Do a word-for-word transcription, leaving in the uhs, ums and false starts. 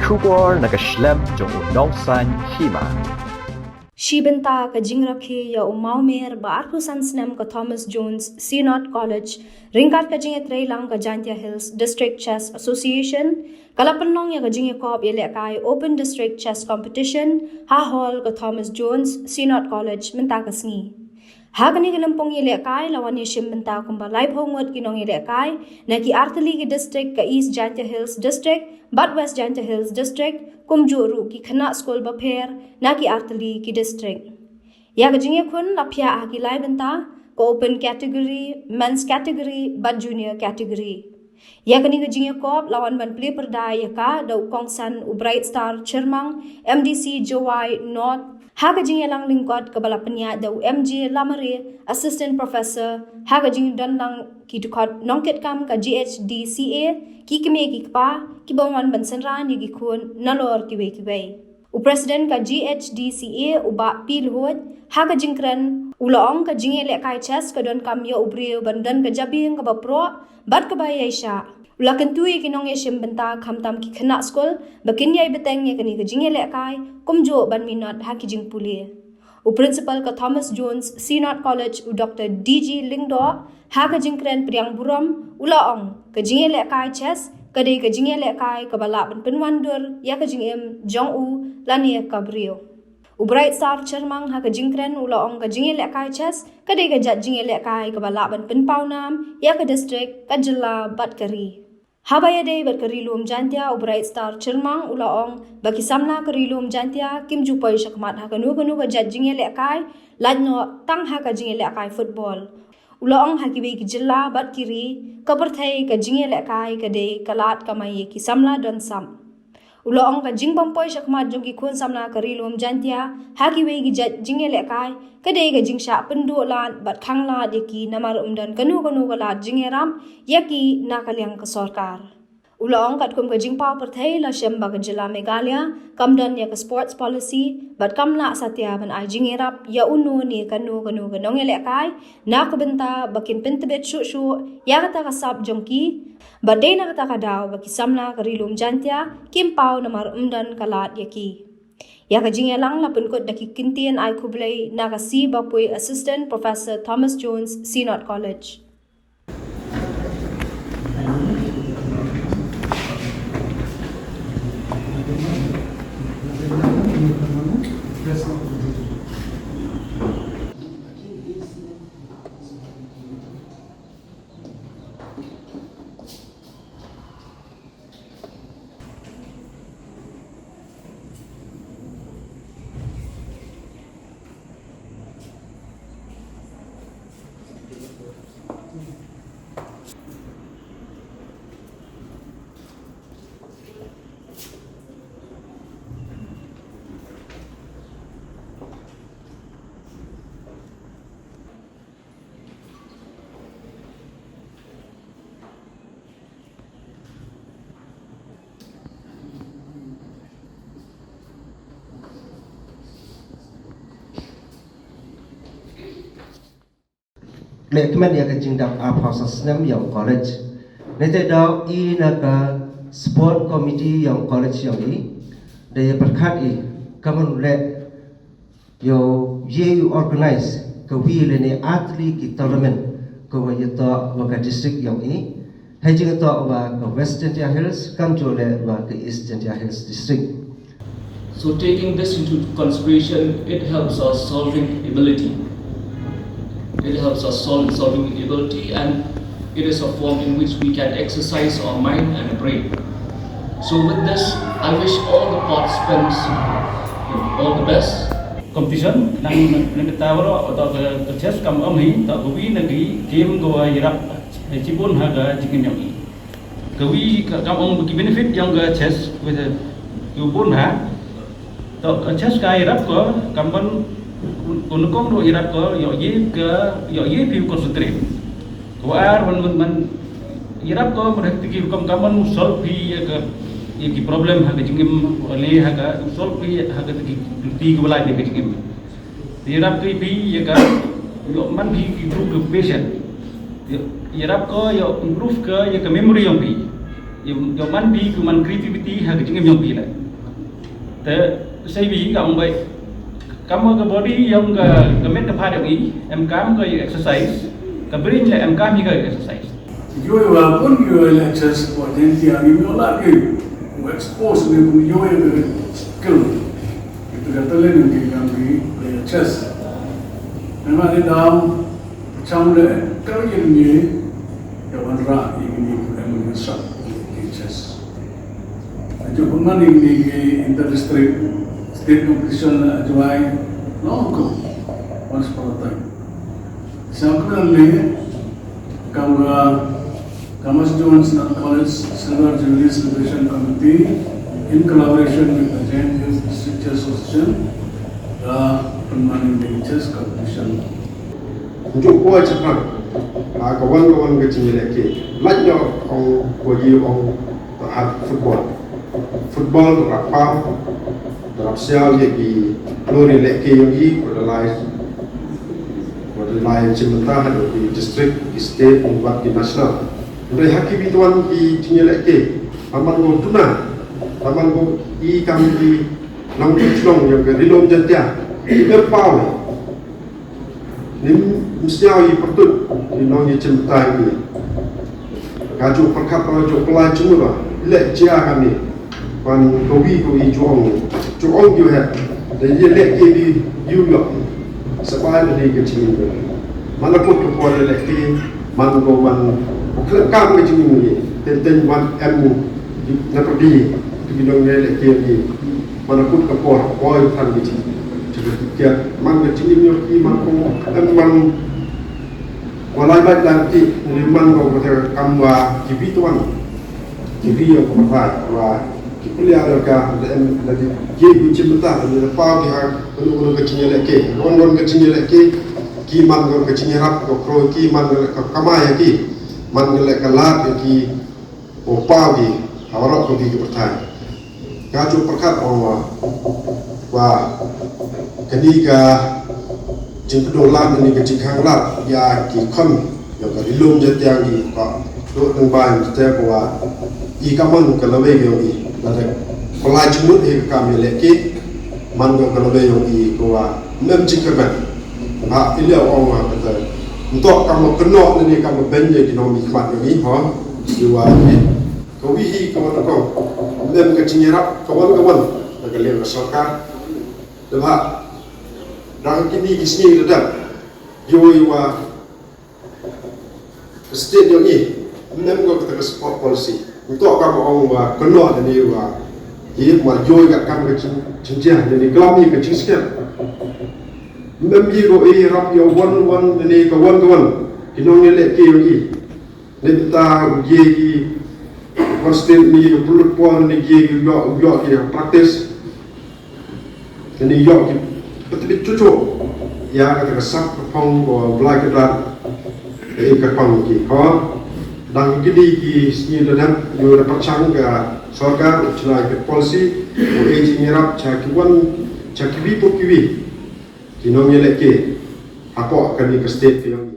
Khubor na ka shlem jong u nongsan hima. Shi bynta ka jingrakhe ïa u mawmer ba arphew san snem ka Thomas Jones Synod College, ryngkat ka jingïatreilang ka Jaintia Hills District Chess Association, ka la pynlong ïa ka jingïakop ïalehkai Open District Chess Competition ha hall ka Thomas Jones Synod College mynta ka sngi. Ha kane ka lympung ïalehkai la wan ïashim bynta kumba laiphew ngut ki nongïalehkai na ki artylli ki district, ka East Jaintia Hills District bad West Jaintia Hills District, kumjuh ruh ki khynnah skul bapher na ki artylli ki district. Ïa ka jingïakhun la phiah ha ki lai bynta, ka open category, men's category bad junior category. Ïa kane ka jingïakop la wan ban plie pyrda ïa ka da u kongsan u Bright Star Chyrmang, M D C Jowai North, ha ka jingïalang lyngkot kaba la pynïaid da u M J Lamare, Assistant Professor, ha ka jingdonlang ki dkhot nongkitkam ka G H D C A, ki kmie ki kpa kiba wan ban synran ïa ki khun nalor kiwei kiwei. U President ka G H D C A, u Bah P Lhuid, ha ka jingkren u la ong ka jingïalehkai chess ka donkam ïa u briew ban don ka jabieng kaba proh bad kaba ïaishah. U la kyntu ïa ki nongïashim bynta khamtam ki khynnah skul ba kin ïai bteng ïa kane ka jingïalehkai, kumjuh ban minot ha ki jingpule. U Principal ka Thomas Jones Synod College, u Doctor D G Lyngdoh, ha ka jingkren pdiang burom u la ong ka jingïalehkai chess ka dei ka jingïalehkai kaba lah ban pynwandur ïa ka jingim jong u lane ka briew. U Bright Star Chyrmang ha ka jingkren u la ong ka jingïalehkai chess ka dei ka jait jingïalehkai kaba lah ban pynpaw nam ïa ka district, ka jylla bad ka ri. Haba ïadei bad ka Ri Lum Jaintia, u Bright Star Chyrmang u la ong ba ki samla ka Ri Lum Jaintia kim ju poi shakhmat ha kano kano ka jait jingïalehkai, lait noh tang ha ka jingïalehkai football. U la ong ha kiwei ki jylla bad ki ri, ka pyrthei ka jingïalehkai ka dei ka lad kamai ïa ki samla don sap. U la ong ka jingbym poi shakhmat jong ki khun samla ka Ri Lum Jaintia ha kiwei ki jait jingïalehkai ka dei ka jingshah pynduh lad bad khang lad ïa ki, namar ym don kano kano ka lad jingïarap ïa ki na ka liang ka sorkar. U la ong katkum ka jingpaw pyrthei la shem ba ka jylla Meghalaya kam don ïa ka sports policy bad kam lah satia ban ai jingïarap ïa uno ne kano kano ka nongïalehkai na ka bynta ba kin pyntbit shuh shuh ïa kata ka sap jong ki, bad dei na kata ka daw ba ki samla ka Ri Lum Jaintia kim paw namar ym don ka lad ïa ki. Ïa ka jingïalang la pynkut da ki kyntien ai khublei na ka C Bapui, Assistant Professor, Thomas Jones Synod College. Lehkmen ïa ka jingdap arphew san snem ïong college. Nete daw i na ka sport committee ïong college ïong i. Da ïa pyrkhat i kaman leh ïoh ïa u organize ka wi lane atli ki tournament ka wa ïa to wa ka district ïong i. Hei jingtoh wa ka West Jaintia Hills, kam jole wa ka East Jaintia Hills District. So taking this into consideration, it helps us solving ability. It helps us solve solving ability, and it is a form in which we can exercise our mind and brain. So with this, I wish all the participants all the best. Competition nang nang kita waro atau ke chess kam ong hi, atau ke wi nang ki game ko wa irap chibun ha ka jingin yong i. Ka wi ka, kam ong ki benefit ïong ka chess, with the, ki bun ha. To ka chess ka ïarap ko, kam ban, kun kong do ïarap ko, ïoh ye ka, ïoh ye phi concentrate. Ko ar ban, ban, ban ïarap ko, ban hek tiki kam, kam ban solve phi ïa ka, ïa ki problem ha ka jingim, le ha ka, solve phi ha ka tiki, tiki ki walai ïa ka jingim. Ïarap ki phi ïa ka, ïoh man phi ki improve ka patient. Ïa, ïarap ko ïoh improve ka ïa ka memory yong phi. Ïoh man phi, ïoh man creativity ha ka jingim jong phi leh. Te sei phi ka ong bai, kam ka body jong ka, ka met ka phad jong i, em kam ka exercise, ka brain leh em kam hi ka exercise. Ïoh ïa bun ïoh ïa chess, por jeng ti ang ïoh la ki expose ne bun ïoh ïa ka skill. Itu ka talent ki kam ki ïa chess. Memang ni dau chang le kar ïa ni ïa wanrah ïa ni em ni sap ki chess. Ajo pun man ïa ni ki inter district state competition ajo ai long ko once upon a time. Sa kren le kam ka Commerce Jones National College Silver Jubilee Celebration Committee in collaboration with the Jain Hills District Chess Association, the Permanent Chess Competition. Ju ko chapang ha ka wan ka wan ka jingïalehke. Lait noh ong ko ji ong ha football. Football ka paw. Dap siaw ïa ki lori lehke ïong i ko da lai, ko da lai chim bynta ha ki district, ki state, bad ki national. Hynrei ha ki bituan ki jingïalehke, ha man ko duna, ha man ko i kam ki nongthoh shnong ïa ka Ri Lum Jaintia, i ber paw. Nym siaw i pyrtuit i nong i chim tai i. Ka ju pyrkhat ba ju pynlai jingmut ba leh jia kane. Ban kawi kawi ju ong, ju ong ju het. Da ye lehke di yu yok. Sa bai da di ka jingim. Man la kut ka por lehke, man ko man ko khlem kam ka jingim ni. Ten ten wan em na pyrdi. Tu ki nong lehke ni. Man la kut ka por, poi than ki jingim. Jingim ki kiat, man ka jingim ïong ki man ko em man. Ko lai bait lang ki, ni man ko ko te kam wa ki bituan. Ki bi ïong ko pyrthai, wa ki pynliar ka, da em, da ki, ki ku chim bynta, ni da paw ki ha, kunu kunu ka jingïalehke, ron ron ka jingïalehke, ki man ko ka jingïarap, ko kroi ki man ko ka kamai ki, man ko ka lad ki, ko paw ki ha waroh ko ki pyrthai. Ka ju pyrkhat ong wa, wa kani ka jingpyndonkam, kani ka jingkhang lad ïa ki khon ïa ka Ri Lum Jaintia ki ka dok tang bai te ko wa i ka man ka lawei ïong i. Lada ko la jingmut hi ka kam ïalehke, man ko ka lawei ïong i ko wa nym jingkyrmen. Ha i leh ong wa kata ntok kam kynnoh ne kam beiñ ïa ki nongmihkhmat ïong i ho. Ïa wa i Ka wihi ka wan ka kong. Lem ka jingïarap ka wan ka wan na ka liang ka sorkar. Daba da ka kini ki sngi da dap. Yo i wa ka state yong i. Lem ka kata ka sport policy. Ntok ka ba ong wa kano da ni wa. Ye ma yo i ka kam ka jing jingjia da ni klam i ka jingsiat. Lem i ko i rap yo wan wan da ni ka wan ka wan. Ki nong ni le ki yong i. Nita u ye ki constant ni u pulut pon ni ye ki u yo u yo ki practice. Ni yo ki betul cucu. Ya kata ka sap ka pong ko blai ka drat. Ka i ka pong ki ko. Dang ki di ki sni da dang yo da pachang ka sorkar u chnai ka policy. U e ji ngirap cha ki wan cha ki wi pok ki wi. Ki nong ye le ki. Hapoh ka ni ka state ki nong.